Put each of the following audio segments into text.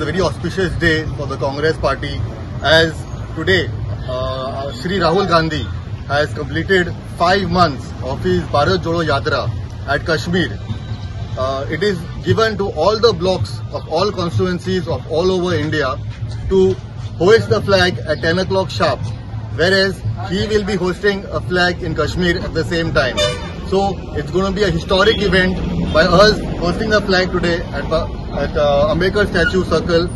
A very auspicious day for the Congress party as today Shri Rahul Gandhi has completed 5 months of his Bharat Jodo Yatra at Kashmir. It is given to all the blocks of all constituencies of all over India to hoist the flag at 10 o'clock sharp, whereas he will be hosting a flag in Kashmir at the same time. So it's going to be a historic event by us hosting the flag today at Ambedkar Statue Circle,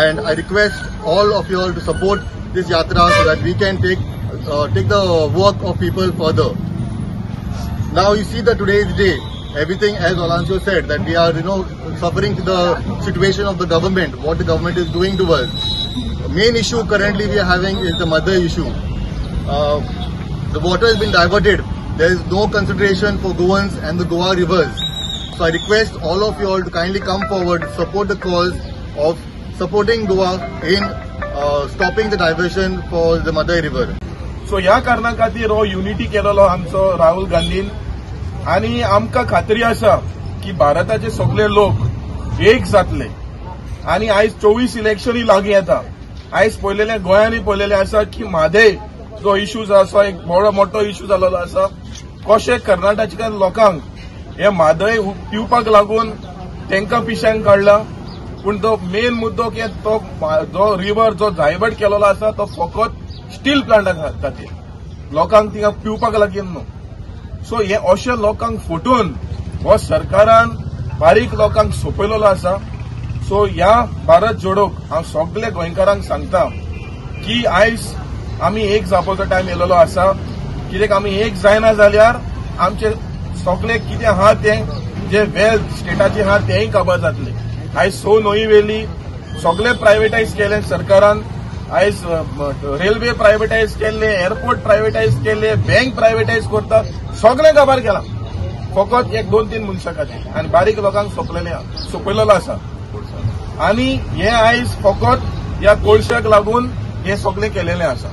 and I request all of you all to support this yatra so that we can take the work of people further. Now you see that today's day, everything, as Olancio said, that we are suffering the situation of the government, what the government is doing to us. The main issue currently we are having is the Mhadei issue. The water has been diverted. There is no consideration for Goans and the Goa rivers. So I request all of you all to kindly come forward, support the cause of supporting Goa in stopping the diversion for the Mhadei river. So ह्या कारणा खातीर हो unity केलेलो आमचो राहुल गांधीन आनी आमकां खात्री आसा की भारताचे सगळे लोक एक जातले. आनी आयज 24 इलेक्शनूय लागीं येता. आयज पळयलेले गोंयांनी पळयलेले आसा की म्हादय जो इश्यू आसा एक बरो मोठो इश्यू जाल्लो आसा. कशें कर्नाटकाच्या लोकांक हे म्हादय पिवपाक लागून तांकां पिश्यांक काडला, पूण तो मेन मुद्दो की तो जो रिवर जो डायवर्ट केलेलो आसा तो फकत स्टील प्लांटा खातीर, लोकांक थिंगा पिवपाक लागीं न्हू. सो हे अशे लोकांक फटोवन हो सरकारान बारीक लोकांक सोंपयलेलो आसा. सो ह्या भारत जोडोक हांव सगळे गोंयकारांक सांगता की आयज आमी एक जावपाचो टायम येयलेलो आसा. कित्याक आमी एक जायना जाल्यार आमचे सगळे कितें आहा तें जे वेल्थ स्टेटाचे आहा तेंय काबार जातले. आयज 6 न्हंयी वेली सगळे प्रायवेटायज केले सरकारान. आयज रेल्वे प्रायवेटायज केल्ले, एअरपोर्ट प्रायवेटायज केल्ले, बँक प्रायवेटायज करता, सगळें काबार केलां फकत एक 2-3 मनशां खातीर आनी बारीक लोकांक सोंपयलेलो आसा. आनी हे आयज फकत ह्या कोळशाक लागून हे सगळें केलेलें आसा.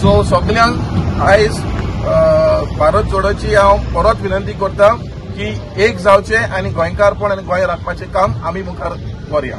सो सगल्यांक आयज भारत जोडोची हांव परत विनंती करता की एक जावचें आनी गोंयकारपण आनी गोंय राखपाचें काम आमी मुखार व्हरया.